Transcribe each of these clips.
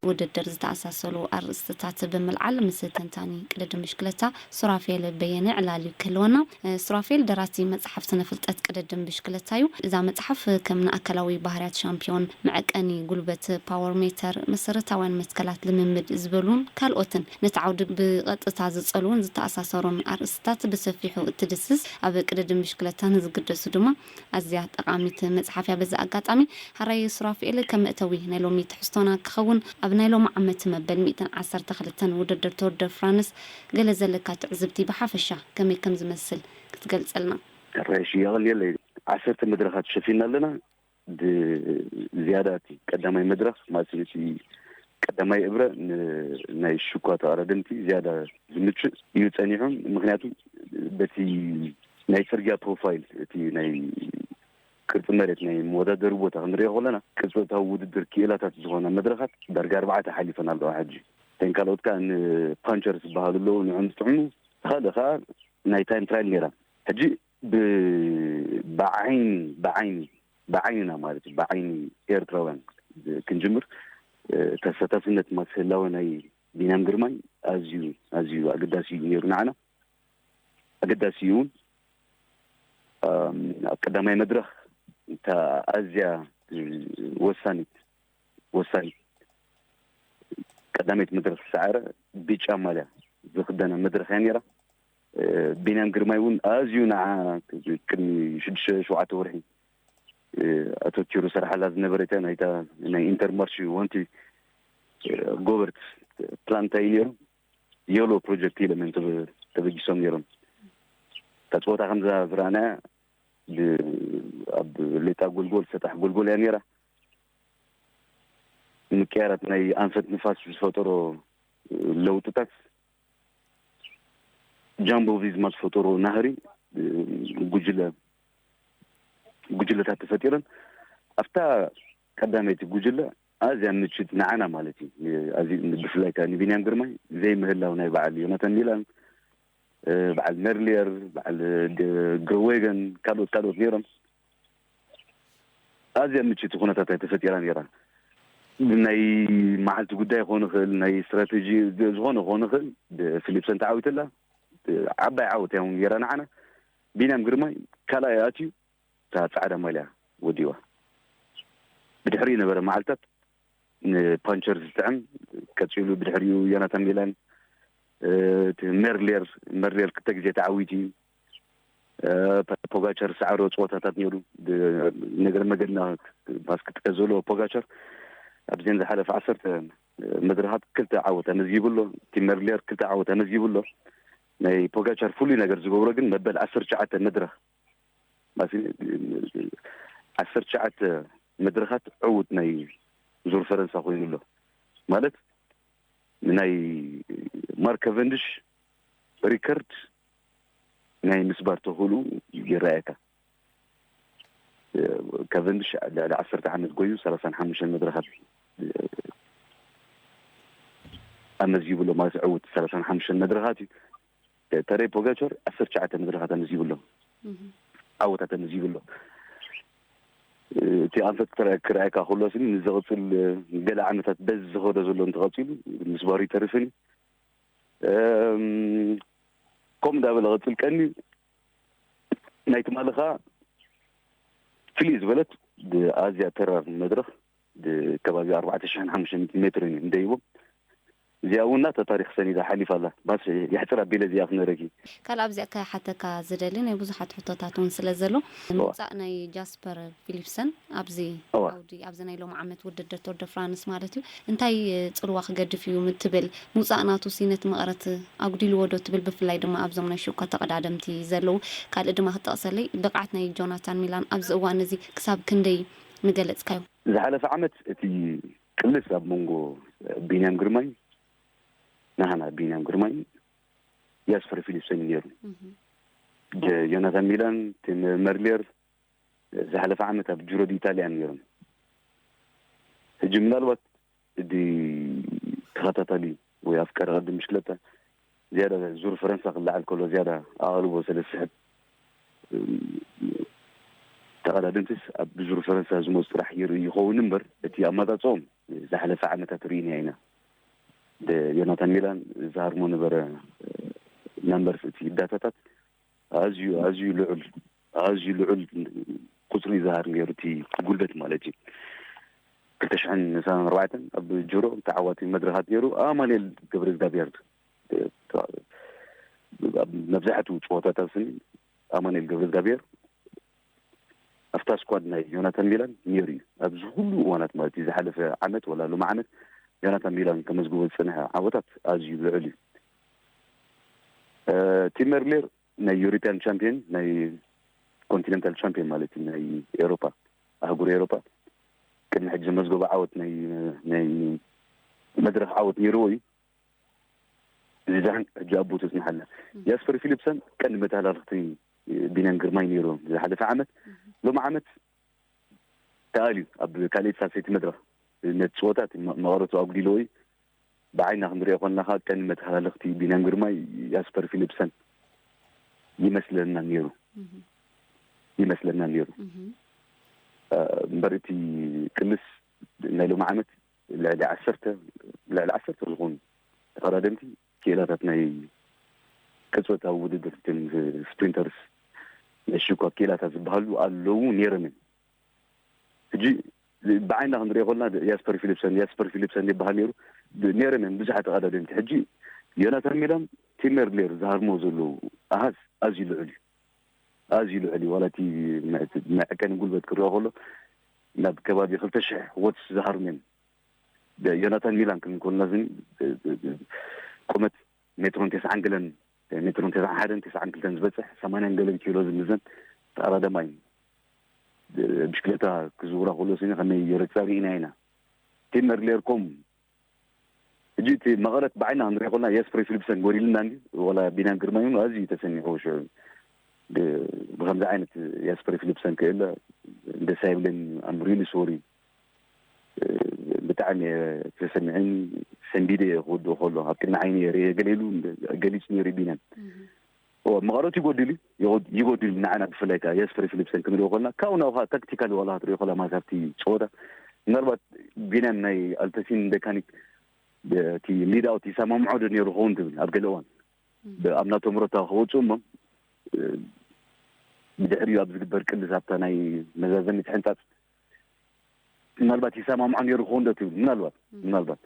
ውድድር ዝተኣሳሰሉ ኣርእስትታት ብምልዓል ምስ ተንታኒ ቅድድም ብሽክለታ ሱራፌል በየነ ዕላል ክህልወና። ሱራፌል ደራሲ መጽሓፍ ስነ ፍልጠት ቅድድም ብሽክለታ እዩ። እዛ መጽሓፍ ከም ንኣካላዊ ባህርያት ሻምፒዮን፣ መዐቀኒ ጉልበት፣ ፓወር ሜተር፣ መሰረታውያን መትከላት ልምምድ ዝበሉን ካልኦትን ነቲ ዓውዲ ብቐጥታ ዝጸልውን ዝተኣሳሰሩን ኣርእስትታት ብሰፊሑ እትድስስ፣ ኣብ ቅድድም ብሽክለታ ንዝግደሱ ድማ ኣዝያ ጠቓሚት መጽሓፍ እያ። በዚ ኣጋጣሚ ሃራይ ሱራፌል ከም መእተዊ ናይ ሎሚ ትሕዝቶና ክኸውን፣ ኣብ ናይ ሎሚ ዓመት መበል ሚእትን ዓሰርተ ክልተን ውድድር ቶር ደ ፍራንስ ገለ ዘለካ ትዕዝብቲ ብሓፈሻ ከመይ ከም ዝመስል ክትገልጸልና? ራይሽ የቐልየለይ ዓሰርተ መድረኻት ሸፊና ኣለና። ብዝያዳ እቲ ቀዳማይ መድረኽ ማለት እቲ ቀዳማይ እብረ ን-፣ ናይ ሽኳ ተቐዳደምቲ ዝያዳ ዝምችእ እዩ ጸኒሑ። ምኽንያቱ በቲ ናይ ጽርግያ ፕሮፋይል፣ እቲ ናይ ቅርጺ መሬት ናይ መወዳደሪ ቦታ ክንሪኦ ከለና፣ ቅጽበታዊ ውድድር ክኢላታት ዝኾነ መድረኻት ዳርጋ ኣርባዕተ ሓሊፈን ኣለዋ። ሕጂ እተን ካልኦት ከኣ ንፓንቸር ዝበሃሉ ኣለዉ፣ ንዕም ዝጥዕሙ፣ ካልእ ከኣ ናይ ታይም ትራይል ነይራ። ሕጂ ብ-፣ ብዓይኒ፣ ብዓይኒ፣ ብዓይንና ማለት እዩ፣ ብዓይኒ ኤርትራውያን ክንጅምር፣ እ፣ ተሳታፍነት ማስ ህላወ ናይ ቢንያም ግርማይ ኣዝዩ፣ ኣዝዩ ኣገዳሲ እዩ ነይሩ ንዓና። ኣገዳሲ እዩ እውን። ኣም፣ ኣብ ቀዳማይ መድረኽ እታ ኣዝያ፣ እ፣ ወሳኒት፣ ወሳኒት ቀዳመይቲ መድረኽ ዝሰዓረ ብጫ ማልያ ዝኽደና መድረኽ እያ ነይራ። እ፣ ቢንያም ግርማይ እውን ኣዝዩ ንዓ ቅድሚ ሽዱሽተ ሸውዓተ ወርሒ፣ እ፣ ኣቶ ኪሩ ሰርሓላ ዝነበረት እያ ናይታ ናይ ኢንተርማርሽ ወንቲ፣ እ፣ ጎበርት ፕላንታ እዩ ነይሩ። የሎ ፕሮጀክት ኢሎም እዮም ተበ-፣ ተበጊሶም ነይሮም። እታ ፀወታ ከምዛ ዝረኣናያ ብ-፣ ኣብ ሌጣ ጎልጎል ሰጣሕ ጎልጎል እያ ነይራ። ምቅያራት ናይ ኣንፈት ንፋስ ዝፈጠሮ ለውጥታት፣ ጃምቦ ቪዝማ ዝፈጠሮ ናህሪ፣ ጉጅለ፣ ጉጅለታት ተፈጢረን ኣብታ ቀዳመይቲ ጉጅለ ኣዝያ ምችት ንዓና ማለት እዩ። ኣዝዩ ብፍላይ ከኣ ንቢንያም ግርማይ ዘይምህላው ናይ በዓል ዮናታን ሚላን፣ እ፣ በዓል መርሊየር፣ በዓል ግ-፣ ግሮዌገን፣ ካልኦት፣ ካልኦት ነይሮም። ኣዝያ ምችቲ ኩነታት እያ ተፈጢራ ነይራ። ናይ መዓልቲ ጉዳይ ክኾን ይኽእል፣ ናይ ስትራቴጂ ዝኾነ ክኾን ይኽእል፣ ብፊሊፕሰን ተዓዊትላ። ዓባይ ዓወት እያ እውን ነይራ ንዓና። ቢንያም ግርማይ ካልኣይ ኣትዩ፣ እታ ጻዕዳ ማልያ ወዲዋ። ብድሕሪኡ ነበረ መዓልታት ንፓንቸር ዝጥዕም፣ ቀጺሉ ብድሕሪኡ ዮናታን ሚላን፣ እ፣ እቲ ሜርሌር፣ ሜርሌር ክልተ ግዜ ተዓዊቱ እዩ። እ፣ ፖጋቸር ዝሰዓሮ ጸወታታት ነይሩ። ብ-፣ ነገር መገድና ማስ ክጥቀስ ዘለዎ ፖጋቸር ኣብዘን ዝሓለፈ ዓሰርተ መድረኻት ክልተ ዓወት ኣመዝጊቡ ኣሎ። እቲ ሜርሌር ክልተ ዓወት ኣመዝጊቡ ኣሎ። ናይ ፖጋቸር ፍሉይ ነገር ዝገብሮ ግን መበል ዓሰርተ ትሽዓተ መድረኽ ማለት ዓሰርተ ትሽዓተ መድረኻት ዕዉት ናይ ዙር ፈረንሳ ኮይኑ ኣሎ። ማለት ናይ ማርክ ካቨንድሽ ሪከርድ ናይ ምስባር ተኽእሉ ይረኣየካ። ካቨንድሽ ልዕሊ ዓሰርተ ዓመት ጎዩ ሰላሳን ሓሙሽተን መድረኻት ኣመዝጊቡ ኣሎ። ማለት ዕዉት ሰላሳን ሓሙሽተን መድረኻት እዩ። ተደይ ፖጋቸር ዓሰርተ ትሽዓተ መድረኻት ኣመዝጊቡ ኣሎ። ዓወታት ኣመዝጊቡ ኣሎ። እቲ ኣንፈት ክረ-፣ ክረኣየካ ከሎ ስኒ ንዝቕጽል ገለ ዓመታት በዚ ዝኸዶ ዘሎ እንተቐጺሉ ምስባሩ ይተርፍን እዩ። እም፣ ከምኡ እንዳበለ ቐጽል ቀኒ ናይ ትማሊ ኸኣ ፍልይ ዝበለት ብኣዝያ ተራር መድረኽ ብከባቢ ኣርባዕተ ሽሕን ሓሙሽተ ሚእትን ሜትርን እዩ እንደይቦም። እዚኣ እውን ናታ ታሪኽ ሰኒዳ ሓሊፋ ኣላ። ባስ የሕጽር ኣቢለ እዚኣ ክነረኪ። ካልእ ኣብዚኣ ክሓተካ ዝደሊ ናይ ብዙሓት ሕቶታት እውን ስለ ዘሎ፣ ምውጻእ ናይ ጃስፐር ፊሊፕሰን ኣብዚ ኣዋ። ዓውዲ፣ ኣብዚ ናይ ሎሚ ዓመት ውድድር ቶር ደ ፍራንስ ማለት እዩ፣ እንታይ ጽልዋ ክገድፍ እዩ ትብል? ምውጻእ ናቱ ሲ ነቲ መቐረት ኣጉዲልዎ ዶ ትብል? ብፍላይ ድማ ኣብዞም ናይ ሽኳ ተቐዳደምቲ ዘለዉ። ካልእ ድማ ክጠቕሰለይ ብቕዓት ናይ ጆናታን ሚላን ኣብዚ እዋን እዚ ክሳብ ክንደይ ምገለጽካዮ? ዝሓለፈ ዓመት እቲ ቅልስ ኣብ መንጎ ቢንያም ግርማይ፣ ናህና ቢንያም ግርማይ፣ ያስፐር ፊሊፕሰን እዩ ነይሩ። እህ። ጀ-፣ ዮናታን ሚላን፣ ቲም መርሊየር፣ ዝሓለፈ ዓመት ኣብ ጁሮ ዲ ኢታልያ ነይሮም። ሕጂ ምናልባት እቲ ተኸታታሊ ወይ ኣፍቃሪ ቅድም ብሽክለታ ዝያዳ ዙር ፈረንሳ ክለዓል ከሎ ዝያዳ ኣቓልቦ ስለ ዝስሕብ፣ ተቐዳደምትስ ኣብ ዙር ፈረንሳ ዝመፁ ጥራሕ ይርኢ ይኸውን እምበር፣ እቲ ኣመፃፅኦም ዝሓለፈ ዓመታት ርኢና ኢና። ዮናታን ሚላን ዝሃርሞ ነበረ። ነምበርስ እቲ ዳታታት ኣዝዩ ኣዝዩ ልዑል ኣዝዩ ልዑል ቁፅሪ ዝሃር ነይሩ፣ እቲ ጉልበት ማለት እዩ። ክልተ ሽሕን ዕስራን ኣርባዕተን ኣብ ጅሮ ተዓዋቲ መድረኻት ነይሩ። ኣማኑኤል ገብረ እግዚኣብሔር ኣብ መብዛሕትኡ ፀወታታት ስኒ ኣማኑኤል ገብረ እግዚኣብሔር ኣብታ ስኳድ ናይ ዮናታን ሚላን ነይሩ እዩ። ኣብዚ ኩሉ እዋናት ማለት እዩ፣ ዝሓለፈ ዓመት ወላ ሎሚ ዓመት ዮናታን ሚላን ከመዝግቦ ዝፀንሐ ዓወታት ኣዝዩ ልዑል እዩ። ቲመርሌር ናይ ዩሮፒያን ቻምፒዮን፣ ናይ ኮንቲነንታል ቻምፒዮን ማለት እዩ፣ ናይ ኤሮፓ፣ ኣህጉር ኤሮፓ ቅድሚ ሕጂ ዘመዝገቦ ዓወት ናይ ናይ መድረኽ ዓወት ነይርዎ እዩ። እዚ ዳን ሕጂ ኣብ ቦቱ ጽንሓልና። ያስፐር ፊሊፕሰን ቀንዲ መተሃላልኽቲ ቢንያም ግርማይ ነይሩ ዝሓለፈ ዓመት። ሎሚ ዓመት ተኣልዩ ኣብ ካልኣይቲ ሳልሰይቲ መድረኽ ነቲ ጸወታ እቲ መ- መቐረቱ ኣጉዲልዎ እዩ። ብዓይና ክንሪኦ ከለና ከኣ ቀንዲ መተሃላልኽቲ ቢንያም ግርማይ ያስፐር ፊሊፕሰን ይመስለና ነይሩ። ይመስለና ነይሩ። እምበር እቲ ቅልስ ናይ ሎሚ ዓመት ልዕሊ ዓሰርተ ልዕሊ ዓሰርተ ዝኾኑ ተቐዳደምቲ ክኢላታት ናይ ቅጽበታዊ ውድድር፣ እቶም ስፕሪንተርስ፣ ናይ ሽኳ ክኢላታት ዝበሃሉ ኣለዉ ነይሮምን። ሕጂ ብዓይና ክንሪኦ ከለና ያስፐር ፊሊፕሰን ያስፐር ፊሊፕሰን ይበሃል ነይሩ። ነይሮምን ብዙሓት ተቐዳደምቲ። ሕጂ ዮናታን ሜላን ቲመር ሌር ዝሃርሞ ዘለዉ ኣሃዝ ኣዝዩ ልዑል እዩ። ኣዝዩ ልዑል እዩ። ዋላ እቲ መ- መዐቀኒ ጉልበት ክረኦ ከሎ ናብ ከባቢ ክልተ ሽሕ ወትስ ዝሃርም እዮም። ዮናታን ሚላን ክንብል ከለና ዝኒ ቁመት ሜትሮን ተስዓን ገለን ሜትሮን ተስዓን ሓደን ተስዓን ክልተን ዝበፅሕ ሰማንያን ገለን ኪሎ ዝምዘን ተቐዳዳማይ እዩ። ብሽክለታ ክዝውራ ከሎ ስኒ ከመይ ይረግፃ ርኢና ኢና። ቲመር ሌርኮም ሕጂ እቲ መቐረት ብዓይና ክንሪኦ ከለና የስፕሬ ፊሊፕሰን ጎዲልና እንዲ ዋላ ቢናን ግርማይ እውን ኣዝዩ ተሰኒሑ ሽዑ ብ- ብከምዚ ዓይነት የስፕሬ ፊሊፕሰን ክእለ ደስ ኣይብለኒ። ኣም ሪሊ ሶሪ። ብጣዕሚ እየ ተሰሚዐኒ። ሰንቢደ እየ ክወድኦ ከሎ ኣብ ቅድሚ ዓይኒ እየ ርእየ ገለ ኢሉ ገሊጹ ነይሩ ቢናን። እዎ፣ መቐረቱ ይጎድል እዩ፣ ይጎድ- ይጎድል እዩ። ንዓና ብፍላይ ከዓ የስፐር ፊሊፕሰን ክንሪኦ ከለና ካብኡ ናብኡ ከዓ ታክቲካሊ ዋላ ክትሪኦ ከላ ማለት ኣብቲ ፀወታ ምናልባት ቢንያም ናይ ኣልተሲን ደካኒክ እቲ ሊድ ኣውት ይሰማምዖ ዶ ነይሩ ክኸውን ትብል ኣብ ገለ እዋን ብ- ኣብ ናቶም ሮታ ክወፁ እሞ እ፣ ብድሕሪኡ ኣብ ዝግበር ቅልስ ኣብታ ናይ መዛዘሚት ሕንፃፅ ምናልባት ይሰማምዖ ነይሩ ክኸውን ዶ ትብል ምናልባት ምናልባት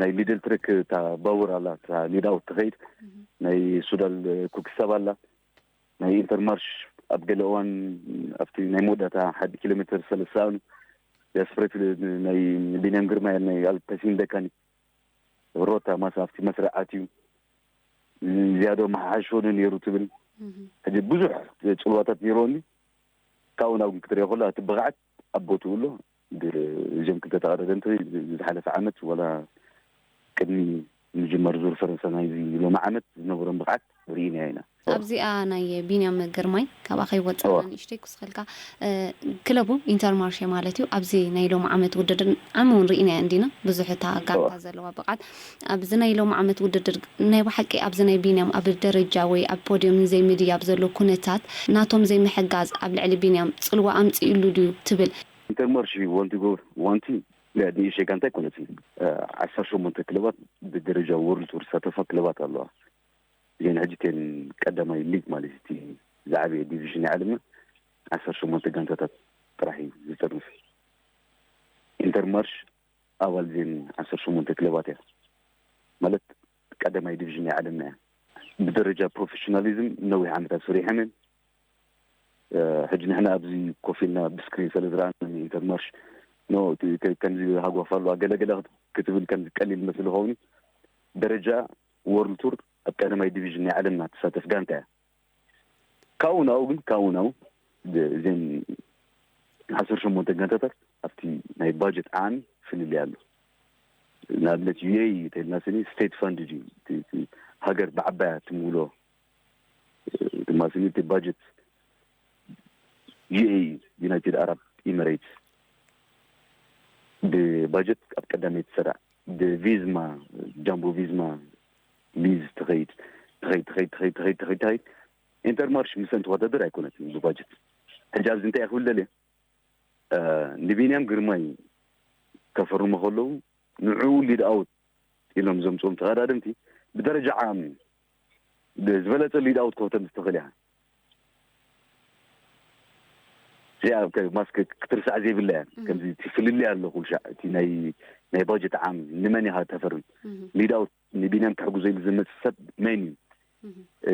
ናይ ሚድል ትረክ እታ ባውር ኣላ እታ ሊድ ኣውት ትኸይድ ናይ ሱዳል ኩክሳብ ኣላ ናይ ኢንተርማርሽ ኣብ ገለ እዋን ኣብቲ ናይ መወዳእታ ሓደ ኪሎ ሜትር ሰለስተ ሰኣኑ ያስፍረት ናይ ቢንያም ግርማ ናይ ኣልተሲን ደካኒ ሮታ ማስ ኣብቲ መስርዕ ኣትዩ ዝያዶ መሓሾ ነይሩ ትብል ሕጂ ብዙሕ ፅልዋታት ነይርዎኒ ካብኡ ናብ ክትሪኦ ከሎ እቲ ብቕዓት ኣብ ቦትኡ ኣሎ። እዞም ክልተ ተቐዳደምቲ ዝሓለፈ ዓመት ዋላ ቅድሚ ምጅማር ዙር ፈረንሳ ናይዚ ሎሚ ዓመት ዝነበሮም ብቕዓት ርኢናዮ ኢና። ኣብዚኣ ናይ ቢንያም ግርማይ ካብኣ ከይወፅና ንእሽተይ ክስኸልካ ክለቡ ኢንተርማርሼ ማለት እዩ ኣብዚ ናይ ሎሚ ዓመት ውድድር ዓሚ እውን ርኢናዮ እንዲና ብዙሕ እታ ጋንታ ዘለዋ ብቕዓት ኣብዚ ናይ ሎሚ ዓመት ውድድር ናይ ብሓቂ ኣብዚ ናይ ቢንያም ኣብ ደረጃ ወይ ኣብ ፖድዮም ንዘይምድያብ ዘሎ ኩነታት ናቶም ዘይምሕጋዝ ኣብ ልዕሊ ቢንያም ፅልዋ ኣምፂኡሉ ድዩ ትብል? ኢንተርማርሽ ዋንቲ ጎ ዋንቲ ንእሽተይ ጋንታ ኣይኮነትን። ዓሰርተ ሸሞንተ ክለባት ብደረጃ ወርልድ ቱር ዝሳተፋ ክለባት ኣለዋ። እዚአን ሕጂ እተን ቀዳማይ ሊግ ማለት እቲ ዝዓበየ ዲቪዥን ናይ ዓለምና ዓሰርተ ሸሞንተ ጋንታታት ጥራሕ እዩ ዝጥርንፍ። ኢንተርማርሽ ኣባል እዚአን ዓሰርተ ሸሞንተ ክለባት እያ ማለት ቀዳማይ ዲቪዥን ናይ ዓለምና እያ። ብደረጃ ፕሮፌሽናሊዝም ነዊሕ ዓመታት ሰሪሖም እዮም። ሕጂ ንሕና ኣብዚ ኮፍ ኢልና ብስክሪን ስለ ዝረኣና ንኢንተርማርሽ ኖ ከምዚ ሃጓፍ ኣለዋ ገለገለ ክትብል ከምዚ ቀሊል መስል ዝኸውን ደረጃ ወርልድ ቱር ኣብ ቀዳማይ ዲቪዥን ናይ ዓለምና ትሳተፍ ጋንታ እያ። ካብኡ ናብኡ ግን ካብኡ ናብኡ እዘን ዓሰርተ ሸሞንተ ጋንታታት ኣብቲ ናይ ባጀት ዓቕሚ ፍልልይ ኣሎ። ንኣብነት ዩኤኢ እንተኢልና ስኒ ስቴት ፈንድ እዩ። ሃገር ብዓባያ ትምውሎ ድማ ስኒ እቲ ባጀት ዩኤኢ ዩናይትድ ኣረብ ኢሚሬትስ ብባጀት ኣብ ቀዳመይቲ ትሰርዕ ብቪዝማ ጃምቦ ቪዝማ ሊዝ ትኸይድ ትኸይድ ትኸይድ ትኸይድ ትኸይድ ትኸይድ ትኸይድ ኢንተርማርሽ ምስ እንትወዳደር ኣይኮነትን ብባጀት ሕጂ ኣብዚ እንታይ ክብል ደልየ ንቢንያም ግርማይ ከፈርሙ ከለዉ ንዕኡ ሊድ ኣውት ኢሎም ዘምፅኦም ተቐዳደምቲ ብደረጃ ዓም ዝበለፀ ሊድ ኣውት ክህተም ዝተኽእል እያ። እዚኣ ከ- ማስክ ክትርሳዕ ዘይብላ እያ። ከምዚ እቲ ፍልልይ ኣሎ ኩሉ ሻዕ እቲ ናይ ናይ ባጀት ዓም ንመን ኢኻ ተፈርም ሊድ ኣውት ንቢንያም ክሕግዞ ኢሉ ዝመፅእ ሰብ መን እዩ?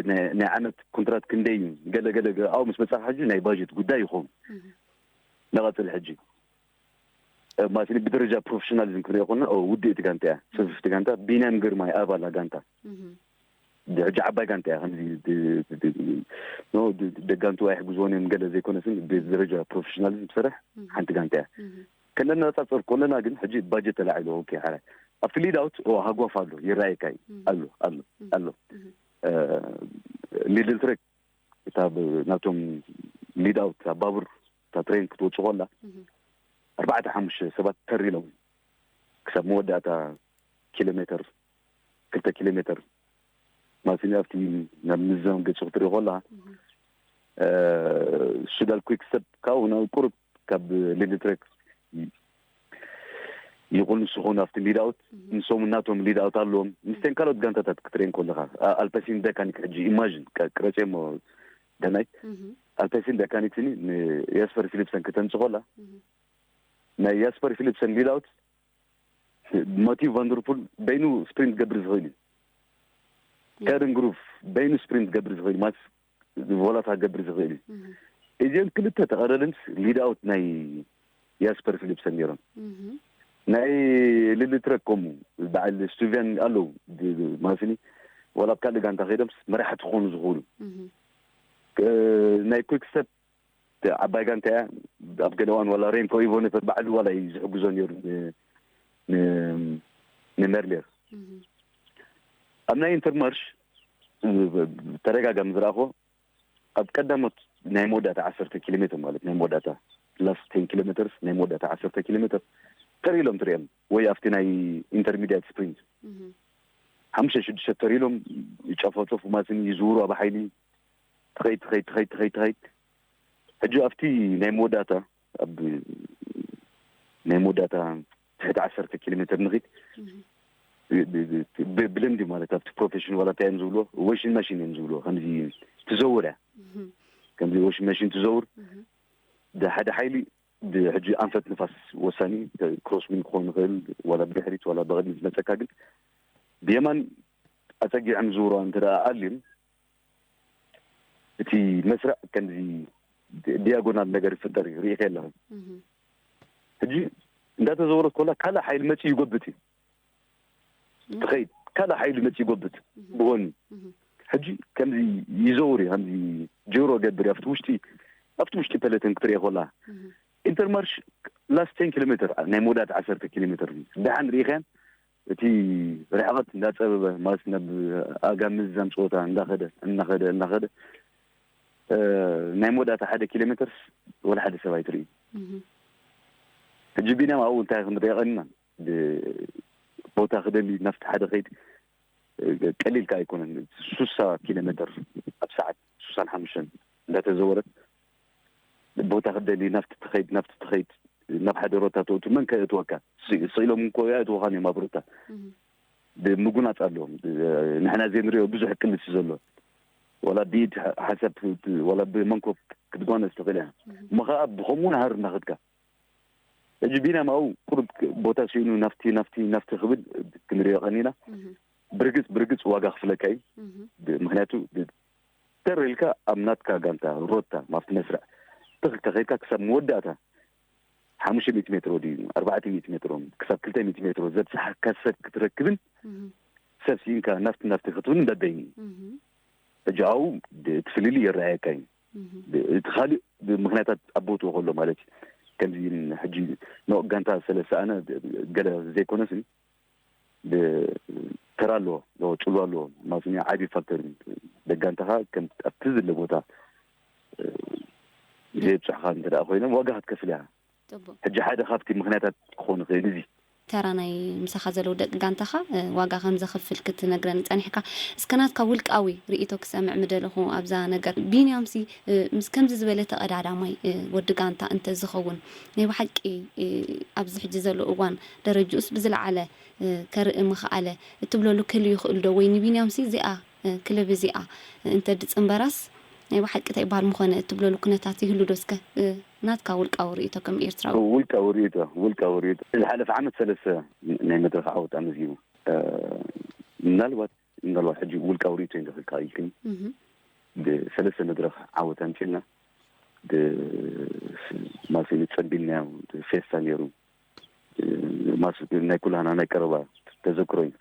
ናይ ናይ ዓመት ኮንትራት ክንደይ እዩ? ገለ ገለ ገ- ኣብኡ ምስ መፅኻ ሕጂ ናይ ባጀት ጉዳይ ይኸውን። ንቐፅል ሕጂ ማለትኒ ብደረጃ ፕሮፌሽናሊዝም ክንሪኦ ኮና ውድእቲ ጋንታ እያ። ሰፍፍቲ ጋንታ ቢንያም ግርማይ ኣባላ ጋንታ ሕጂ ዓባይ ጋንታ እያ። ከምዚ ደጋንቱ ኣይሕግዝዎን እዮም ገለ ዘይኮነስን ብደረጃ ፕሮፌሽናሊዝም ትሰርሕ ሓንቲ ጋንታ እያ። ከነነፃፅር ኮለና ግን ሕጂ ባጀት ተላዒሉ። ኦኬ ሓራይ ኣብቲ ሊድ ኣውት ሃጓፍ ኣሎ ይረኣየካ እዩ። ኣሎ ኣሎ ኣሎ ሊድል ትሬክ እታ ናቶም ሊድ ኣውት እታ ባቡር እታ ትሬን ክትወፅእ ኮላ ኣርባዕተ ሓሙሽተ ሰባት ተር ኢሎም ክሳብ መወዳእታ ኪሎ ሜተር ክልተ ኪሎ ሜተር ማለትኒ ኣብቲ ናብ ምዛም ገፁ ክትርኢ ኮላ ሱዳል ኩክ ስተፕ ካብኡ ናብ ቁሩብ ካብ ሊድል ትሬክ ይቁንሱ ኾኑ ኣብቲ ሊድ ኣውት ንሶም ናቶም ሊድ ኣውት ኣለዎም ምስተን ካልኦት ጋንታታት ክትርኢ ኮለኻ ኣልፐሲን ደካኒክ ሕጂ ኢማጂን ቅረፅሞ ደናይ ኣልፐሲን ደካኒክ ስኒ ንያስፐር ፊሊፕሰን ክተምፅ ኮላ ናይ ያስፐር ፊሊፕሰን ሊድ ኣውት ማቲው ቫንደርፑል በይኑ ስፕሪንት ገብር ዝኽእል እዩ። ከርን ግሩፍ በይኑ ስፕሪንት ገብር ዝኽእል ማለት ቮላታ ገብር ዝኽእል እዩ። እዚኦም ክልተ ተቐዳደምቲ ሊድ ኣውት ናይ ያስፐር ፊሊፕሰን ነይሮም። ናይ ሊድል ትሬክ ከምኡ በዓል ስቱቪያን ኣለዉ ማለትኒ ዋላ ኣብ ካልእ ጋንታ ከይዶም መራሕቲ ክኾኑ ዝኽእሉ ናይ ኩክ ስተፕ ዓባይ ጋንታ እያ። ኣብ ገለ እዋን ዋላ ሬምኮ ኢቮ ነበር ባዕሉ ዋላ እዩ ዝሕግዞ ነይሩ ንሜርሌር ኣብ ናይ ኢንተርማርሽ ተደጋጋሚ ዝረኣኹ ኣብ ቀዳሞት ናይ መወዳእታ ዓሰርተ ኪሎ ሜትር ማለት ናይ መወዳእታ ላስት ቴን ኪሎ ሜትርስ ናይ መወዳእታ ዓሰርተ ኪሎ ሜትር ተር ኢሎም ትሪኦም ወይ ኣብቲ ናይ ኢንተርሚዲያት ስፕሪንት ሓሙሽተ ሽዱሽተ ተር ኢሎም ይጨፈጨፉ ማለት ይዝውሩ ኣብ ሓይሊ ትኸይድ ትኸይድ ትኸይድ ትኸይድ ትኸይድ ሕጂ ኣብቲ ናይ መወዳእታ ኣብ ናይ መወዳእታ ትሕቲ ዓሰርተ ኪሎ ሜትር ንኺድ ብልምዲ ማለት ኣብቲ ፕሮፌሽን ዋላ እንታይ እዮም ዝብልዎ ወሽን ማሽን እዮም ዝብልዎ ከምዚ ትዘውር እያ ከምዚ ወሽን ማሽን ትዘውር ብሓደ ሓይሊ ብሕጂ ኣንፈት ንፋስ ወሳኒ ክሮስዊን ክኾን ይኽእል ዋላ ብድሕሪት ዋላ ብቕድሚ ዝመፀካ ግን ብየማን ኣፀጊዖም ዝውርዋ እንተ ኣልዮም እቲ መስርዕ ከምዚ ዲያጎናል ነገር ይፍጠር እዩ ርኢኸ ኣለኹ ሕጂ እንዳተዘወረት ኮላ ካልእ ሓይሊ መፂ ይጎብጥ እዩ ትኸይድ ካልእ ሓይሊ መፂ ይጎብጥ ብጎኒ ሕጂ ከምዚ ይዘውር እዩ ከምዚ ጆሮ ገብር ኣብቲ ውሽጢ ኣብቲ ውሽጢ ፐለተን ክትሪኦ ኮላ ኢንተርማርሽ ላስት ቴን ኪሎ ሜትር ናይ መወዳእቲ ዓሰርተ ኪሎ ሜትር ደሓን ርኢኸያን እቲ ርሕቐት እንዳፀበበ ማለት ናብ ኣጋ ምዝዛም ፀወታ እንዳኸደ እናኸደ እናኸደ ናይ መወዳእታ ሓደ ኪሎ ሜትርስ ወላ ሓደ ሰብ ኣይትርኢ ሕጂ ቢናም ኣብኡ እንታይ ክንሪኦ ቀኒና ቦታ ክደሊ ናብቲ ሓደ ከይድ ቀሊል ከ ኣይኮነን ሱሳ ኪሎ ሜትር ኣብ ሰዓት ሱሳን ሓሙሽተን እንዳተዘወረት ቦታ ክደሊ ናብቲ ትኸይድ ናብቲ ትኸይድ ናብ ሓደ ሮታ ተእቱ መን ከእትወካ ስኢሎም እንኮ እያ እትወኻን እዮም ኣብ ሮታ ብምጉናፅ ኣለዎም ንሕና ዘይንሪኦ ብዙሕ ቅልስ ዘሎ ዋላ ብኢድ ሓሳብ ዋላ ብመንኮብ ክትጓነፅ ትኽእል እያ እሞ ከዓ ብኸምኡ ናሃር እናኸድካ ሕጂ ቢናም ኣብኡ ቁሩብ ቦታ ስኢኑ ናፍቲ ናፍቲ ናፍቲ ክብል ክንሪኦ ቀኒና ብርግፅ ብርግፅ ዋጋ ክፍለካ እዩ ምክንያቱ ተር ኢልካ ኣብ ናትካ ጋንታ ሮታ ማፍቲ መስርዕ ትኽል ተኸይድካ ክሳብ መወዳእታ ሓሙሽተ ሚእቲ ሜትሮ ድዩ ኣርባዕተ ሚእቲ ሜትሮ ክሳብ ክልተ ሚእቲ ሜትሮ ዘብፅሓካ ሰብ ክትረክብን ሰብ ስኢንካ ናፍቲ ናፍቲ ክትብልን በበይኒ እዩ ሕጂ ኣብኡ እቲ ፍልልይ ይረኣየካ እዩ እቲ ካልእ ብምክንያታት ኣብ ቦትኡ ከሎ ማለት እዩ ከምዚ ሕጂ ንቕ ጋንታ ስለዝሰኣነ ገለ ዘይኮነስ ተራ ኣለዎ ለወ ፅሉ ኣለዎ ማለት ዓብዪ ፋክተር ደጋንታኻ ከም ኣብቲ ዝለ ቦታ ዘየብፅሕኻ እንተ ኮይኖም ዋጋ ክትከፍል እያ ሕጂ ሓደ ካብቲ ምክንያታት ክኾን ይኽእል እዚ ተራ ናይ ምሳኻ ዘለዉ ደቂ ጋንታኻ ዋጋ ከም ዘኽፍል ክትነግረኒ ጸኒሕካ። እስከ ናትካ ውልቃዊ ርእይቶ ክሰምዕ ምደለኹ ኣብዛ ነገር። ቢንያምሲ ምስ ከምዚ ዝበለ ተቐዳዳማይ ወዲ ጋንታ እንተ ዝኸውን፣ ናይ ብሓቂ ኣብዚ ሕጂ ዘሎ እዋን ደረጅኡስ ብዝለዓለ ከርኢ ምኽኣለ እትብለሉ ክህሉ ይኽእል ዶ? ወይ ንቢንያምሲ እዚኣ ክለብ እዚኣ እንተ ድጽንበራስ ናይ ብሓቂ እንታይ ይበሃል ምኾነ እትብለሉ ኩነታት ይህሉ ዶ? እስከ ናትካ ውልቃዊ ርእይቶ ከም ኤርትራዊ። ውልቃዊ ርእይቶ፣ ውልቃዊ ርእይቶ። ዝሓለፈ ዓመት ሰለስተ ናይ መድረኽ ዓወት ኣመዝጊቡ። ምናልባት፣ ምናልባት ሕጂ ውልቃዊ ርእይቶ ይንረኽልካ ይክን። ብሰለስተ መድረኽ ዓወት ኣምጺልና፣ ማሲ ጸቢልናዮ፣ ፌስታ ነይሩ። ማሲ ናይ ኩላና ናይ ቀረባ ተዘክሮ እዩ።